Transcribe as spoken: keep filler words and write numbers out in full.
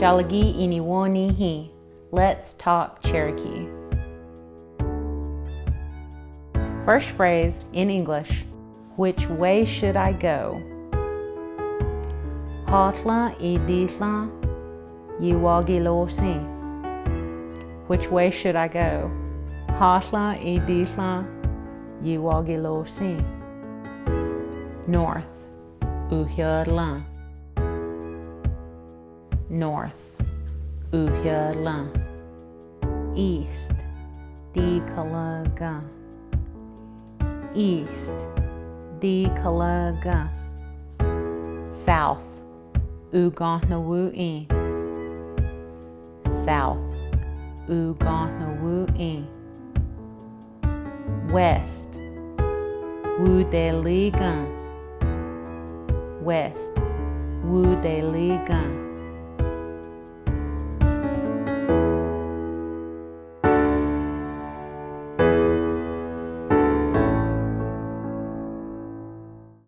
Dalagi ini woni hi. Let's talk Cherokee. First phrase in English. Which way should I go? Hotlan iditlan yiwagilosing. Which way should I go? Hotlan iditlan yiwagilosing. North, uhialan. North, uhialan. East, dikalagan. East, dikalagan. South, uganhawuin. South, uganhawuin. West, wudeligan. West, wudeligan.